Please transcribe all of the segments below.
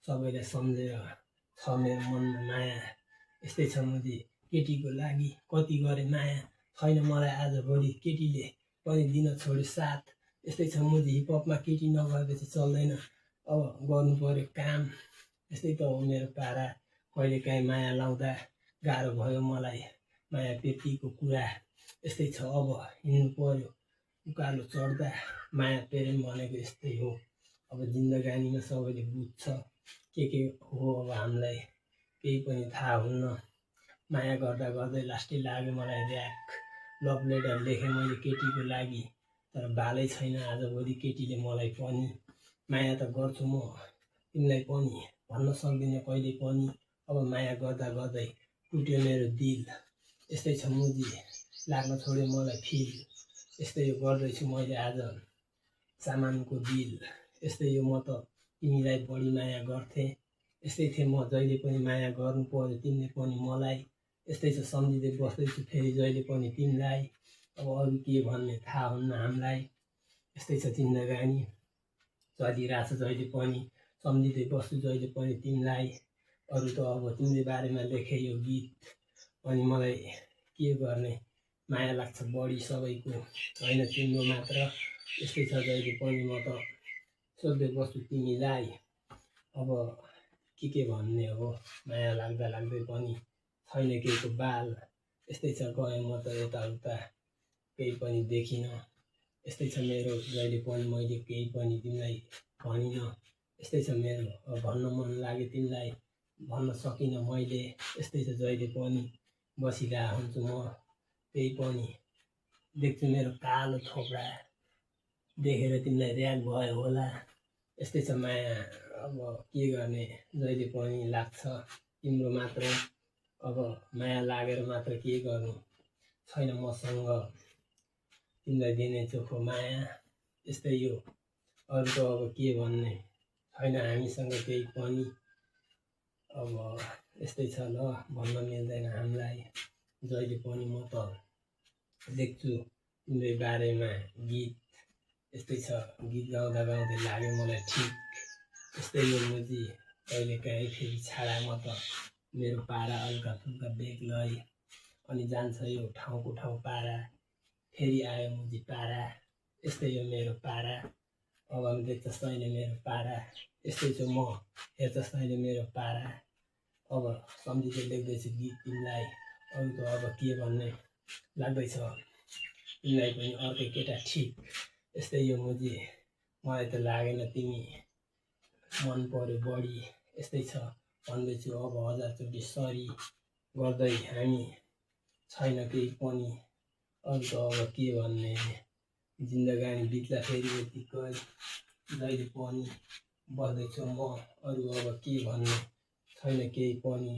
सबैलाई सम्झेर छ मेरो मनमा माया। यस्तै छ मुजी केटीको लागि कति गरे माया, छैन मलाई आजभोलि केटीले पनि दिन छोड्यो साथ। यस्तै छ मुजी हिपहपमा केटी नगएपछि चल्दैन, अब गर्नु पर्यो काम। यस्तै त हो मेरो पारा, कहिलेकाहीँ माया लाउँदा गाह्रो भयो मलाई माया प्रीतिको कुरा। यस्तै छ अब हिँड्नु पर्यो उकालो चढ्दा, माया प्रेम भनेको यस्तै हो। अब जिन्दगानीमा सबैले बुझ्छ के हो अब हामीलाई केही पनि थाहा हुन्न। माया गर्दा गर्दै लास्टै लाग्यो मलाई र्याक, लभ लेटर लेखेँ मैले केटीको लागि, तर बालै छैन आजभोलि केटीले मलाई पनि। माया त गर्छु म तिमीलाई पनि, भन्न सक्दिनँ कहिले पनि, अब माया गर्दा गर्दै टुट्यो मेरो दिल। यस्तै छ मुजी लाग्न छोड्यो मलाई फिल, यस्तै यो गर्दैछु मैले आज सामानको बिल। यस्तै यो म त तिमीलाई बढी माया गर्थेँ, यस्तै थिएँ म जहिले पनि माया गर्नु पर्यो तिमीले पनि मलाई। यस्तै छ सम्झिँदै बस्दैछु फेरि जहिले पनि तिमीलाई, अब अरू के भन्ने थाहा हुन्न हामीलाई। यस्तै छ जिन्दगानी चलिरहेछ जहिले पनि, सम्झिँदै बस्छु जहिले पनि तिमीलाई। अरू त अब तिम्रो बारेमा लेखेँ यो गीत, अनि मलाई के गर्ने माया लाग्छ बढी सबैको होइन तिम्रो मात्र। यस्तै छ जहिले पनि म त सोध्दै बस्छु तिमीलाई, अब के भन्ने हो माया लाग्दा लाग्दै पनि छैन केहीको बाल। यस्तै छ गएँ म त यताउता केही पनि देखिनँ। यस्तै छ मेरो जहिले पनि मैले केही पनि तिमीलाई भनिनँ। यस्तै छ मेरो भन्न मन लाग्यो तिमीलाई भन्न सकिनँ मैले। यस्तै छ जहिले पनि बसिरहेको हुन्छु म, त्यही पनि देख्छु मेरो कालो थोप्रा देखेर तिमीलाई र्याक भयो होला। यस्तै छ माया अब के गर्ने जहिले पनि लाग्छ तिम्रो मात्र, अब माया लागेर मात्र के गर्नु छैन मसँग तिमीलाई दिने चोखो माया। यस्तै यो अरू त अब के भन्ने छैन हामीसँग केही पनि, अब यस्तै छ ल भन्न मिल्दैन हामीलाई। जहिले पनि म त लेख्छु तिम्रै बारेमा गीत, यस्तै छ गीत गाउँदा गाउँदै लाग्यो मलाई ठिक। यस्तै यो मुजी कहिलेकाहीँ फेरि छाडा म त मेरो पारा हल्का फुल्का बेग्लै, अनि जान्छ यो ठाउँको ठाउँ पारा, फेरि आयो मुजी पारा। यस्तै यो मेरो पारा, अब देख्छस् तैँले मेरो पारा। यस्तै छु म हेर्छस् तैँले मेरो पारा, अब सम्झिँदै लेख्दैछु गीत तिमीलाई। अरू त अब के भन्ने लाग्दैछ तिमीलाई पनि अर्कै केटा ठिक। यस्तै यो मुजी मलाई त लागेन तिमी मन पर्यो बढी। यस्तै छ भन्दैछु अब हजारचोटि सरी गर्दै हामी छैन केही पनि, अरू त अब के भन्ने जिन्दगानी बित्दा फेरि यतिकै जहिले पनि बस्दैछु म, अरू अब के भन्ने छैन केही पनि।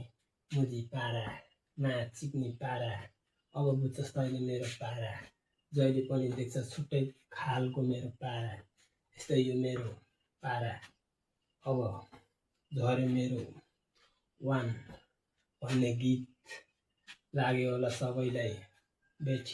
मुजी पारा माया चिक्ने पारा, अब बुझ्छस् तैँले मेरो पारा, जहिले पनि देख्छस् छुट्टै खालको मेरो पारा। यस्तै यो मेरो पारा, अब झऱ्यो मेरो वान भन्ने गीत लाग्यो होला सबैलाई।